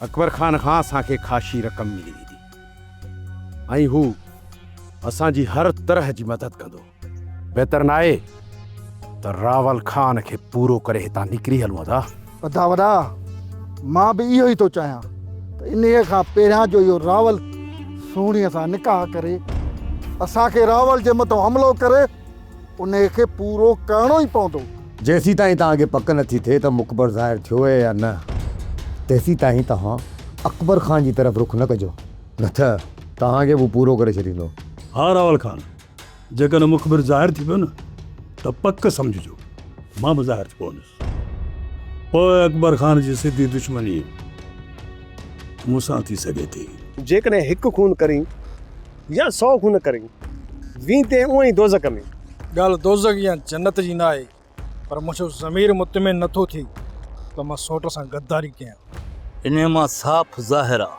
اڪبر خان کان اسان کي خاشي رقم ملي ويندي ۽ هو اسان جي هر طرح جي مدد ڪندو. بهتر ناهي ته راول خان کي پورو ڪري هتان نڪري هلون ادا. ادا وڏا، مان به اهو ئي ٿو چاهيان ته انهيء کان پهريان جو اهو راول سهڻيء سان نڪاح ڪري، اسان کي راول جي مٿان حملو ڪري انهيء کي پورو ڪرڻو ئي پوندو. جيسيتائين توهان کي پڪ نه ٿي ٿئي ته مقبر ظاهر ٿيو اهي يا نه، تيسيتائين توهان اڪبر خان جي طرف رخ نه ڪجو، نه ته توهان کي به هو پورو ڪري ڇڏيندو. ها راول خان، جيڪڏهن مخبر ظاهر ٿي پيو نه ته پڪ سمجهجو مان به ظاهر ٿي پوندس. پوء اڪبر خان جي سڌي دشمني مون سان ٿي سگهي ٿي. جيڪڏهن هڪ خون ڪرين يا سئو خون ڪرين، ويندين اونئن ئي دوزخ ۾. ڳالهه دوزخ يا جنت جي ناهي، پر منهنجو ضمير مطمئن نٿو ٿئي ته مان سوٽ سان غداري ڪيان. انهيء مان صاف ظاهر آ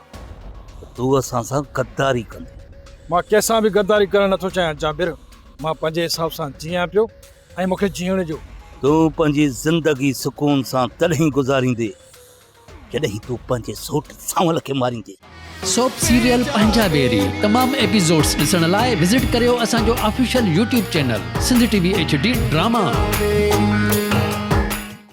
ته تون اسان سان غداري ڪندين. مان ڪنهن سان به غداري ڪرڻ نٿو چاهيان جابر، مان پنهنجي حساب سان جيئان پيو ۽ مون کي جيئڻ ڏيو. تون پنهنجي زندگي سڪون سان تڏهن گذاريندين جڏهن تون پنهنجي سوٽ سانول کي ماريندين. سوپ سيريل پنهنجا ويري تمام ايپيسوڊس ڏسڻ لاء وزٽ ڪريو اسان جو official YouTube channel Sindh T V H D drama.